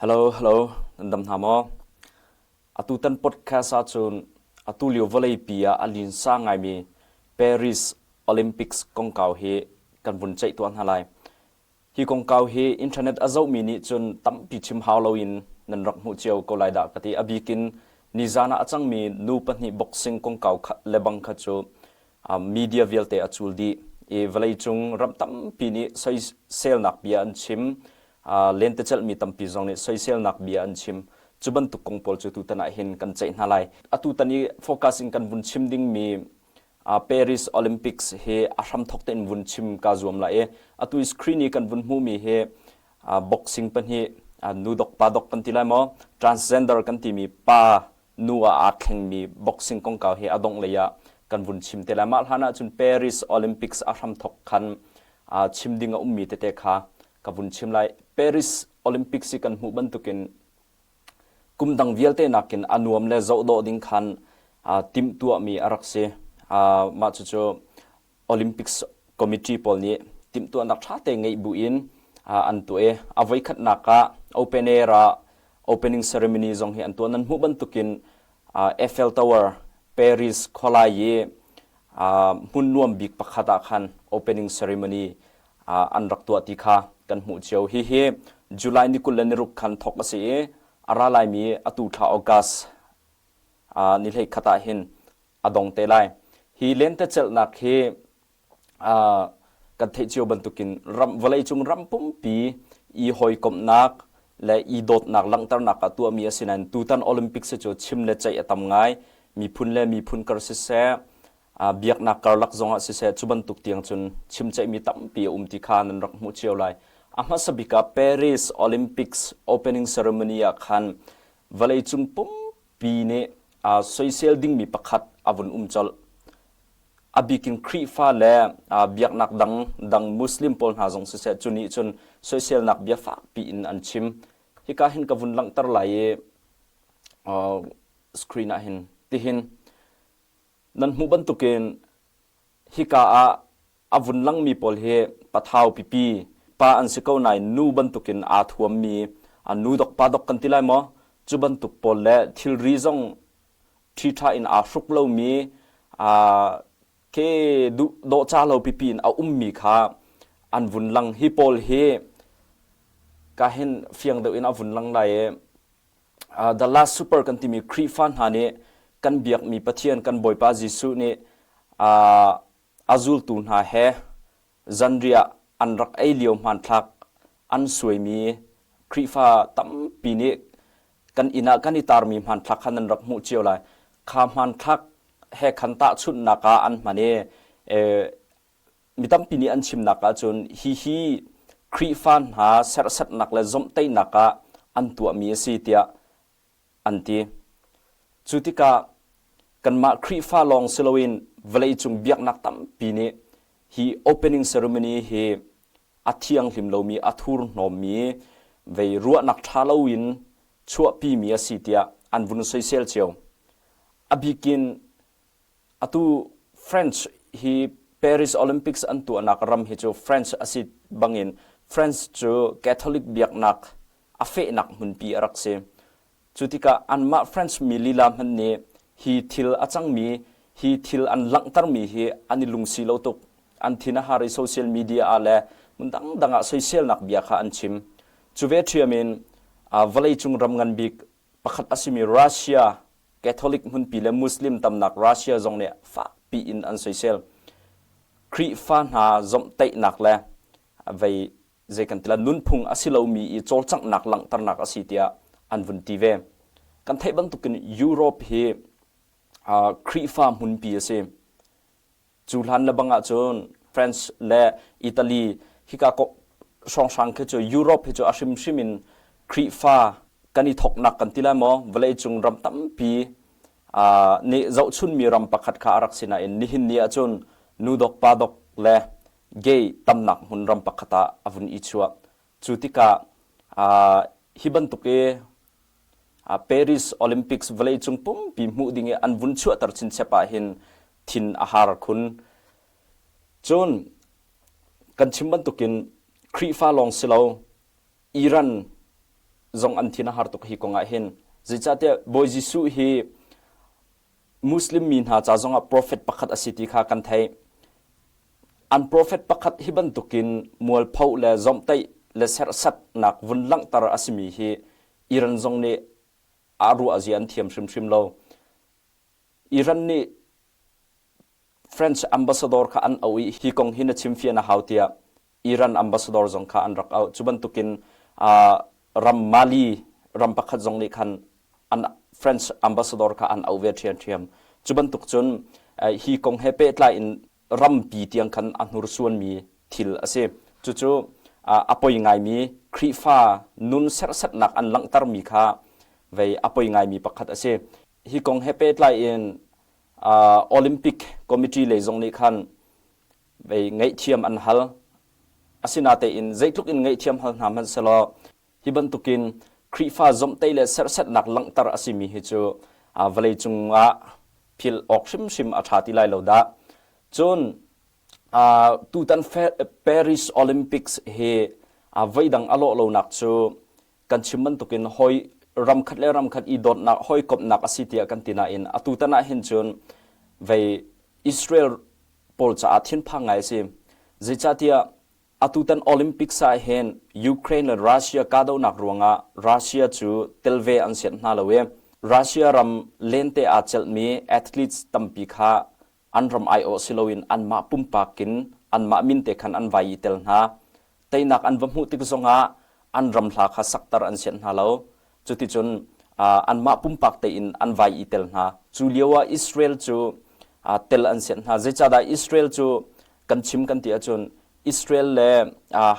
Hello, hello, nan dam hna maw? Atutan podcast ahcun atu lio vawleipi ah a linsa ngaimi Paris Olympics kongkau hi kan vun ceih tuah hna lai. Hi kongkau hi internet a zohmi nih cun tampi chim hau loin nan rak hmuh cio ko lai dah ka ti. A bik in nizan ah a cangmi nu pahnih boxing kongkau lebang kha cu media vialte a cul dih i vawleicung ram tampi nih soiselnak bia an chim. Lentecelhmi tampi zong nih soiselnak bia an chim. Cu bantuk kong pawl cu tutan ah hin kan ceih hna lai. Atutan i focus in kan vun chim dingmi Paris Olympics hi a hramthok tein vun chim kaa zuam lai i atu i screen i kan vun hmuhmi hi boxing pahnih nu dok pa dok kan ti lai maw transgender kan timi pa nu ah aa thlengmi boxing kongkau hi a dongh lei ah kan vun chim te lai. Mah hlan ah cun Paris Olympics a hramthok khan chim ding a ummi tete kha ka vun chim lai. Paris Olympics hi kan hmuh bantukin Kum dang vialte nakin a nuam le zohdawh ding khan timhtuahmi a rak si. Mah cucu Olympics Committee pawl nih timhtuahnak ṭha te ngeih buin an tuah i a voikhatnak ah open air ah opening ceremony zong hi an tuah. Nan hmuh bantukin Eiffel Tower, Paris khualai i hmun nuam bik pakhat ah khan opening ceremony an rak tuah ti kha kan hmuh cio. Hihi July ni 26 khan thawk a si i a ra laimi atu thla August ni 11 ah hin a dong te lai. Hi lentecelhnak hi kan theih cio bantukin ram vawleicung ram pumpi i hawikomhnak le i dawtnak langhternak ah tuahmi a si nain tutan Olympics cu chim le ceih a tam ngai. Miphun le miphun kar siseh, biaknak karlak zongah siseh cu bantuk tiang cun chimceihmi tampi a um ti kha nan rak hmuh cio lai. A hmasa bik ah Paris Olympics opening ceremony ah khan vawleicung pumpi nih soisel dingmi pakhat a vun um colh. A bikin Khrihfa le biaknak dang dang Muslim pawl hna zong siseh cu nih cun soiselnak bia fakpi in an chim. Hika hin ka vun langhter lai i screen ah hin tihin Nan hmuh bantukin hika ah a vun langmi pawl hi pathau pipi pa an si ko nain nu bantukin aa thuammi nu dok pa dok kan ti lai maw? Cu bantuk pawl le thilri zong ṭhiṭha in aa hruk lomi ke dawhca lo pipi in a ummi kha an vun lang. Hi pawl hi ka hin fiang deuh in a vun lang lai i The Last Supper kan timi Khrihfa hna nih kan biakmi Pathian kan Bawipa Jesuh nih a zultu hna he zanriah an rak ei lio hmanthlak an suaimi Khrihfa tampi nih kan inn ah kan i tarmi hmanthlak kha nan rak hmuh cio lai. Kha hmanthlak he khan tahchunhnak ah an hman i Mi tampi nih an chimnak ahcun hihi Khrihfa hna serhsatnak le zomhtaihnak ah an tuahmi a si tiah an ti. Cu tikah kanmah Khrihfa lawng si loin vawleicung biaknak tampi nih hi opening ceremony hi a thianghlim lomi, a thurhnawmmi, vei ruahnak ṭha loin chuahpimi a si tiah an vun soisel cio. A bikin Atu French hi Paris Olympics an tuahnak ram hi cu French a si bangin French cu Catholic biaknak a fehnak hmunpi a rak si. Cu tikah anmah French mi lila hmanh nih hi thil a cangmi, hi thil an langhtermi hi an i lungsi lo tuk. An thin a har i social media ah le hmun dangdang ah soiselnak bia kha an chim. Cu ve ṭhiam in vawleicung ram ngan bik pakhat a simi Russia Catholic hmunpi le Muslim tamnak Russia zong nih fakpi in an soisel. Khrihfa hna zomhtaihnak le vei zei kan ti la nunphung a si lomi i cawlcanghnak langhternak a si tiah an vun ti ve. Kan theih bantukin Europe hi Khrihfa hmunpi a si. Cu hlan le bang ahcun France le Italy hika hrawnghrang khi cu Europe hi cu a hrimhrim in Khrihfa kan i thawknak kan ti lai maw vawleicung ram tampi nih zohchunmi ram pakhat kha a rak si nain nihin ni ahcun nu dok pa dok le gay tamnak hmun ram pakhat ah a vun i chuah. Cu tikah hi bantuk i Paris Olympics vawleicung pumpi hmuh ding i an vun chuahter chinchep ah hin thin a har khun. Cun kan chim bantukin Khrihfa lawng si lo Iran. zong an thin a har tuk hi kong ah hin. Zeicahtiah Bawi Jesuh hi Muslim mi hna ca zongah prophet pakhat a si ti kha kan theih. An prophet pakhat hi bantukin mualpho le zomhtaih le serhsatnak vun langhter a simi hi Iran zong nih aa ruah zia an thiam hrimhrim lo. Iran nih French ambassador kha an auh i hi kong hi na chimfian a hau tiah Iran ambassador zong kha an rak auh. Cu bantukin ram Mali ram pakhat zong nih khan an French ambassador kha an auh ve ṭhiamṭhiam. Cu bantuk cun hi kong he pehtlai in rampi tiang khan a hnursuanmi thil a si. Cucu a poi ngaimi Khrihfa nun serhsatnak an langhtermi kha vei a poi ngaimi pakhat a si. Hi kong he pehtlai in Olympic Committee lei zong nih khan vei ngaihthiam an hal. Asinatein zeitluk in ngaihthiam hal hna hmanh selaw hi bantukin Khrihfa zomhtaih le serhsatnak langhter a simi hi cu vawleicung ah philh awk hrimhrim a ṭha ti lai lo dah. Cun tutan Paris Olympics hi voidang a lawh lonak cu kan chim bantukin hawi ramkhat le ramkhat i dawtnak hawikomhnak a si tiah kan ti nain atutan ah hin cun vei Israel pawl caah thinphang ngai a si. Zeicahtiah atutan Olympics ah hin Ukraine le Russia kahdohnak ruangah Russia cu tel ve an sianh hna lo i Russia ram lente aa celhmi athletes tampi kha an ram aiawh si loin anmah pumpak in anmah min te khan an vai i tel hna. Teinak an va hmuh tik zongah an ram hla kha sakter an sianh hna lo. Cuticun anmah pumpak tein an vai i tel hna. Cu lio ah Israel cu tel an sianh hna. Zeicahdah Israel cu kan chim kan ti ahcun Israel le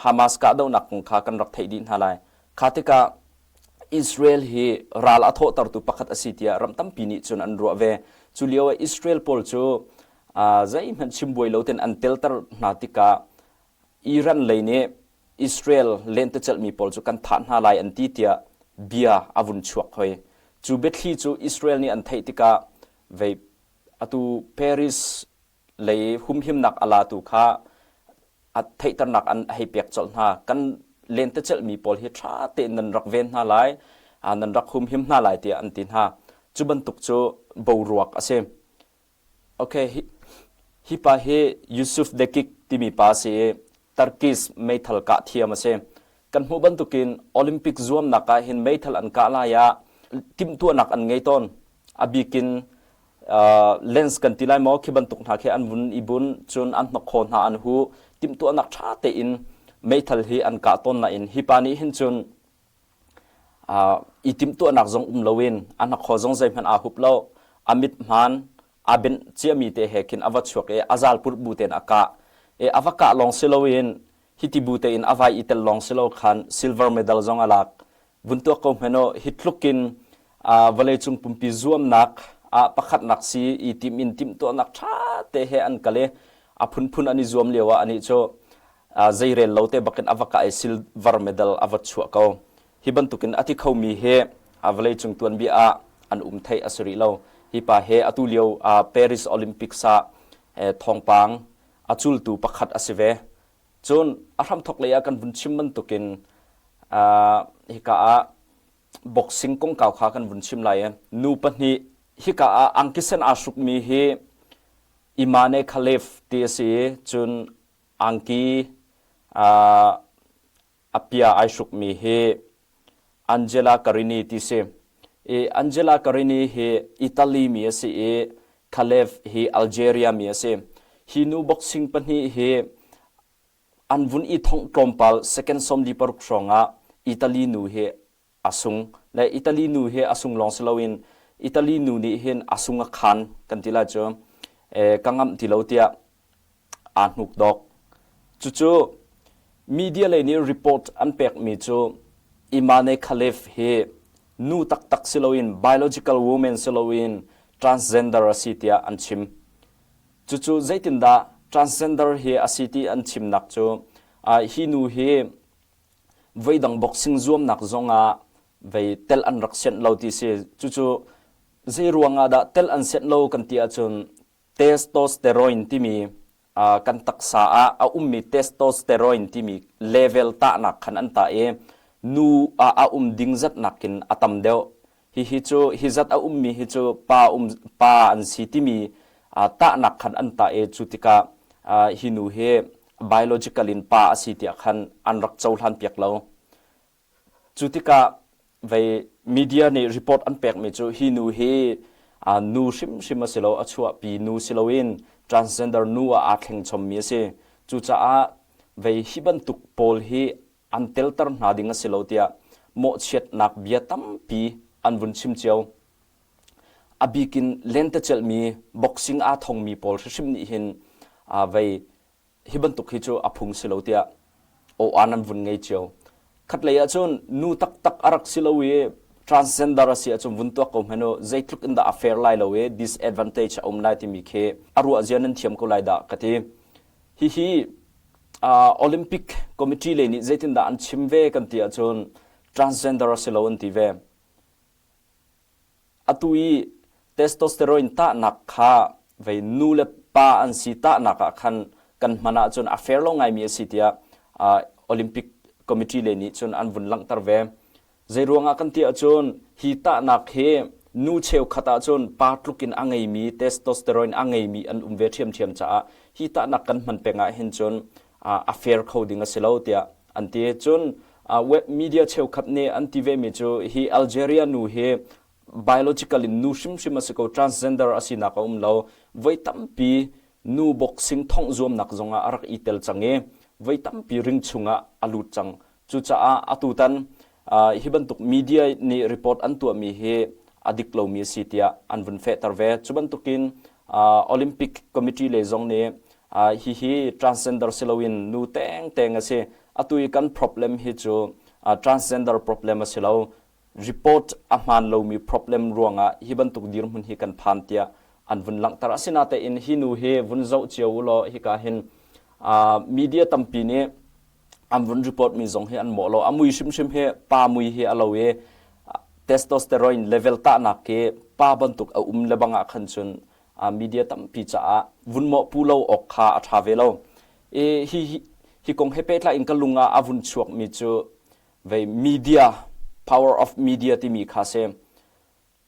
Hamas kahdohnak kong kha kan rak theih dih hna lai. Kha tikah Israel hi ral a thawhtertu pakhat a si tiah ram tampi nih cun an ruah ve. Cu lio ah Israel pawl cu zeihmanh chim buai lo tein an telter hna tikah Iran lei nih Israel lentecelhmi pawl cu kan thah hna lai an ti tiah bia a vun chuak hoi. Cu biathli cu Israel nih an theih tikah vei atu Paris lei humhimnak a latu kha a theihternak an hei pek colh hna. Kan lentecelhmi pawl hi ṭha tein nan rak ven hna lai, nan rak humhim hna lai tiah an ti hna. Cu bantuk cu boruak a si. Okay, hi, hi pa hi Yusuf Dekik timi pa a si i Turkish meithal kah thiam a si. Kan hmuh bantukin Olympic zuamnak ah hin meithal an kah lai ah timhtuahnak an ngei tawn. A bikin uh, lens kan ti lai maw khi bantuk hna khi an vun i bun cun an hnokhaw hna an hu timhtuahnak ṭha tein meithal hi an kah tawn nain hi pa nih hin cun i timhtuahnak zong um loin a hnakhaw zong zeihmanh aa hup lo a mit hmaan aa benh ciami te he khin a va chuak i a zal purh bu tein a kah i a va kah lawng si loin hiti bu tein a vai i tel lawng si lo khan silver medal zong a lak vun tuak ko hmanh u hi tluk in vawleicung pumpi zuamnak ah pakhatnak si i tim in timhtuahnak ṭha te he an kal i a phunphun an i zuam lio ah anih cu zeirel lo te bakin a va kah i silver medal a va chuah ko. Hi bantukin a ti khomi hi a vawleicung tuanbia ah an um theih a si rih lo. Hi pa he atu lio Paris Olympics ah thawngpang a cultu pakhat a si ve. Cun a hramthok lei ah kan vun chim bantukin hika ah boxing kongkau kha kan vun chim lai i nu pahnih hika ah angkisen aa hrukmi hi Imane Khalif ti a si i cun angki a pia ai hrukmi hi Angela Carini ti si. I Angela Carini hi Italy mi a si i Khalef hi Algeria mi a si. Hi nu boxing pahnih hi an vun i thongh tlawmpal second 46 hrawng ah Italy nu hi a sung le Italy nu hi a sung lawng si loin Italy nu nih hin a sung a khan kan ti lai cu ka ngamh ti lo tiah aa hnuk dawk. Cucu media lei nih report an pekmi cu Imane Khalif hi nu taktak si loin biological woman si loin transgender a si tiah an chim. Cucu zeitindah transgender hi a si ti an chimnak cu hi nu hi voidang boxing zuamnak zongah vei tel an rak sianh lo ti si. Cucu zei ruangah dah tel an sianh lo kan ti ahcun testosterone timi kan taksa ah a ummi testosterone timi level tahnak khan an tah i Nu ah a um ding zat nakin a tam deuh. Hihi cu hi zat a ummi hi cu pa um pa an si timi tahnak khan an tah i cu tikah hi nu hi biological in pa a si tiah khan an rak cohlan piak lo. Cu tikah vei media nih report an pekmi cu hi nu hi nu hrimhrim a si lo, a chuahpi nu si loin transgender nu ah aa thleng chommi a si. Cucaah vei hi bantuk pawl hi an telter hna ding a si lo tiah mawhchiatnak bia tampi an vun chim cio. A bik in lentecelhmi boxing aa thongmi pawl hrimhrim nih hin vei hi bantuk hi cu a phung si lo tiah aw-an an vun ngei cio. Khatlei ahcun nu taktak a rak si lo i transgender a si ahcun vun tuak ko hmanh u zeitluk in dah a fair lai lo i disadvantage a um lai timi khi a ruah zia nan thiam ko lai dah ka ti. Hihi Olympic Committee lei nih zeitindah an chim ve kan ti ahcun transgender a si lo an ti ve. Atu i testosterone tahnak kha vei nu le pa an si tahnak ah khan kan hman ahcun a fair lo ngaimi a si tiah Olympic Committee lei nih cun an vun langhter ve. Zeiruang ah kan ti ahcun hi tahnak hi nu cheukhat ahcun pa tluk in a ngeimi testosterone a ngeimi an um ve ṭhiamṭhiam caah hi tahnak kan hman peng ah hin cun a fair kho ding a si lo tiah an ti. Cun web media cheukhat nih an ti vemi cu hi Algeria nu hi biological in nu hrimhrim a si ko transgender a sinak a um lo. Voi tampi nu boxing thongh zuamnak zongah a rak i tel cang i voi tampi ring chungah a lut cang. Cucaah atutan hi bantuk media nih report an tuahmi hi a dik lomi a si tiah an vun fehter ve. Cu bantukin Olympic Committee lei zong nih hihi transgender si loin nu tengteng a si. Atu i kan problem hi cu transgender problem a si lo. Report a hmaan lomi problem ruangah hi bantuk dirhmun hi kan phan tiah an vun langhter. Asinain hi nu hi vun zoh cio u law hika hin media tampi nih an vun report mi zong hi an mawh lo. A mui hrimhrim hi pa mui hi a lo i testosterone level tahnak khi pa bantuk a um le bang ah khan cun media tampi caah vun mawh pu lo awk kha a ṭha ve lo. I hi hi kong he pehtlai in ka lung ah a vun chuak mi cu vei media power of media timi kha si.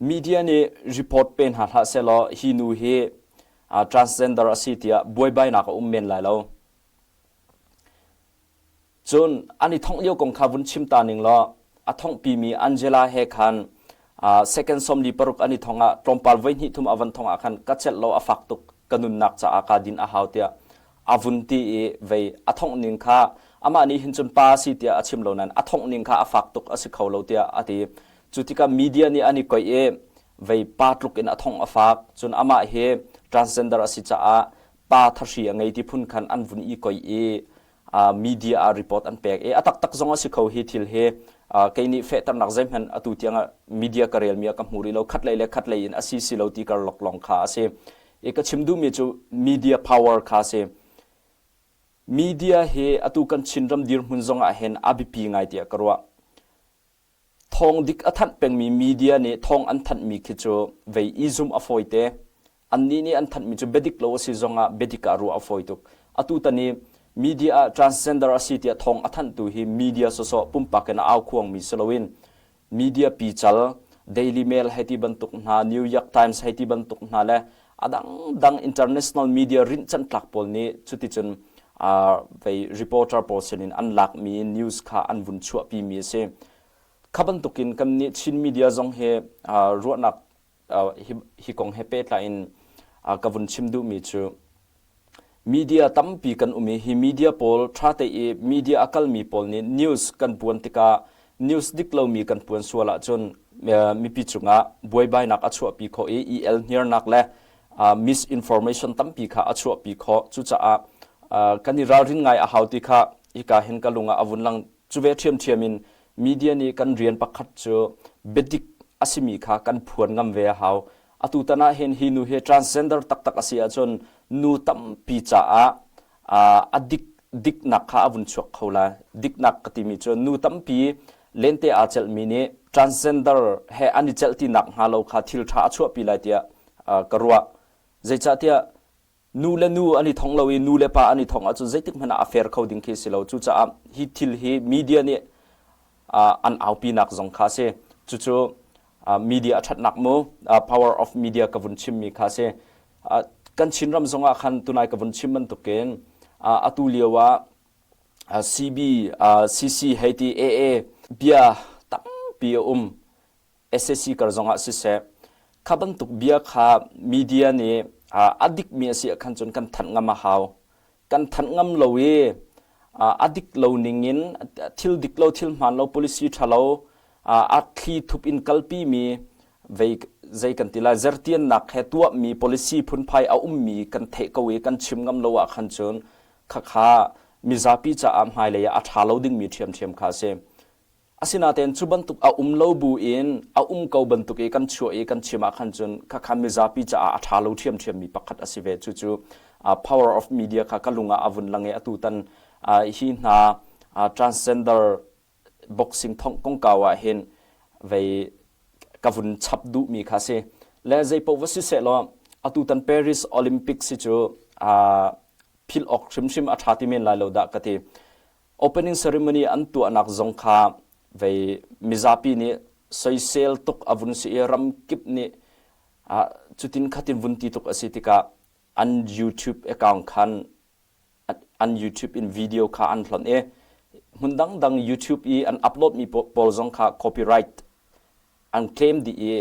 Media nih report pe hna hlah sehlaw hi nu hi transgender a si tiah buaibainak a um men lai lo. Cun an i thongh lio kong kha vun chim ta ning law a thonghpimi Angela he khan second 46 an i thong ah tlawmpal voi hnih thum a van thong ah khan ka celh lo a fak tuk ka nunnak caah kaa din a hau tiah a vun ti i vei a thongh ning kha amah nih hin cun pa a si tiah a chim lo nain a thongh ning kha a fak tuk a si kho lo tiah a ti. Cu tikah media nih an i koih i vei pa tluk in a thongh a fak cun amah hi transgender a si caah pa thahri a ngei ti phun khan an vun i koi i media ah report an pek i a taktak zong a si kho hi thil hi kei nih fehternak zeihmanh atu tiang ah media ka relmi ah ka hmu rih lo khat lei le khat lei in a si si lo ti kar lok lawng kha a si i ka chim duhmi cu media power kha a si media hi atu kan Chinram dirhmun zong ah hin a biapi ngai tiah ka ruah Thawng dik a thanh pengmi media nih thawng an thanhmi khi cu vei i zumh a fawite. Annih nih an thanhmi cu biadik lo a si zongah biadik ah ruah a fawi tuk. Atutan i media ah transgender a si tiah thawng a thanhtu hi media sawsawh pumpak in a aukhuangmi si loin media pical, Daily Mail hei ti bantuk hna, New York Times hei ti bantuk hna le a dangdang international media rinhcanh tlak pawl nih cuticun vei reporter pawl sinin an lakmi news kha an vun chuahpimi a si. Kha bantukin kannih Chin media zong hi ruahnak hi kong he pehtlai in ka vun chim duhmi cu media tampi kan um i hi media pawl ṭha te i media a kalmi pawl nih news kan puan tikah news dik lomi kan puan sual ahcun mipi cungah buaibainak a chuahpi khawh i i elhniarnak le misinformation tampi kha a chuahpi khawh. Cucaah kan i ralrin ngai a hau ti kha hika hin ka lung ah a vun lang. Cu ve ṭhiamṭhiam in media nih kan rian pakhat cu biadik a simi kha kan phuan ngam ve a hau. Atutan ah hin hi nu hi transgender taktak a si ahcun nu tampi caah a dik diknak kha a vun chuak kho lai. Diknak ka timi cu nu tampi lente aa celhmi nih transgender he an i celh ti nak hnga lo kha thil ṭha a chuahpi lai tiah ka ruah. Zeicahtiah nu le nu an i thong lo i nu le pa an i thong ahcun zeitik hmanh ah a fair kho ding khi si lo. Cucaah hi thil hi media nih. an aupinak zong kha si. Cucu media a ṭhatnak mu, power of media ka vun chimmi kha si. Kan Chinram zongah khan tunai ka vun chim bantukin atu lio ah CB, CC hei ti AA bia tampi a um. SAC kar zongah siseh, kha bantuk bia kha media nih a dikmi a si ah khan cun kan thanh ngam a hau. Kan thanh ngam lo i a dik lo ning in thil dik lo, thil hmaan lo, policy ṭha lo, a thli thup in kalpi mi vei zei kan ti lai zertiannak he tuahmi policy phunphai a ummi kan theih ko i kan chim ngam lo ah khan cun khakha mizapi caah hmailei ah a ṭha lo dingmi ṭhiamṭhiam kha a si. Asinain cu bantuk a um lo bu in a um ko bantuk i kan chuah i kan chim ah khan cun khakha mizapi caah a ṭha lo ṭhiamṭhiammi pakhat a si ve. Cucu power of media kha ka lung ah a vun lang i atu tan hi hna transgender boxing thongh kongkau ah hin vei ka vun chap duhmi kha si. Le zeipaoh va si sehlaw atu tan Paris Olympics hi cu philh awk hrimhrim a ṭha ti men lai lo dah ka ti. Opening ceremony an tuahnak zong kha vei mizapi nih soisel tuk a vun si i ramkip nih cutin khatin vun ti tuk a si tikah an YouTube account khan an YouTube in video kha an hlonh i hmun dangdang YouTube i an upload mi pawl zong kha copyright an claim dih i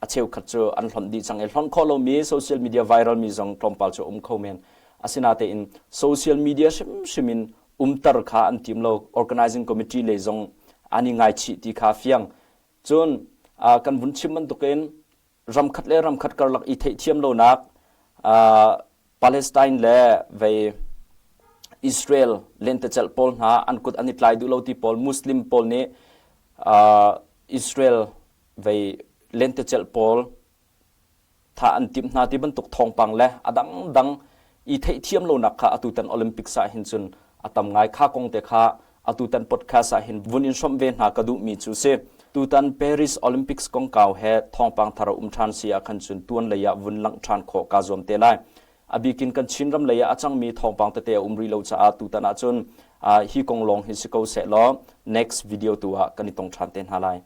a cheukhat cu an hlonh dih cang i hlonh khawh lomi social media viral mi zong tlawmpal cu um kho men. Asinatein social media hrimhrim in umter kha an tim lo. Organizing committee lei zong an i ngaichih ti kha fiang. Cun kan vun chim bantukin ramkhat le ramkhat karlak i theihthiam lonak Palestine le vei Israel lentecelh pawl hna an kut an i tlai duh lo ti pawl Muslim pawl nih Israel vei lentecelh pawl tha an timh hna ti bantuk thawngpang le a dangdang i theihthiam lonak kha atutan Olympics ah hin cun a tam ngai. Kha kong te kha atutan podcast ah hin vun in hrawmh ve hna ka duhmi cu si. Tutan Paris Olympics kongkau he thawngpang thar a um ṭhan si ah khan cun tuan lei ah vun langh ṭhan khawh kaa zuam te lai. A bikin kan Chinram lei ah a cangmi thawngpang tete a um rih lo caah tutan ah cun hi kong lawng hi si ko seh law next video tu ah kan i tong ṭhan te hna lai.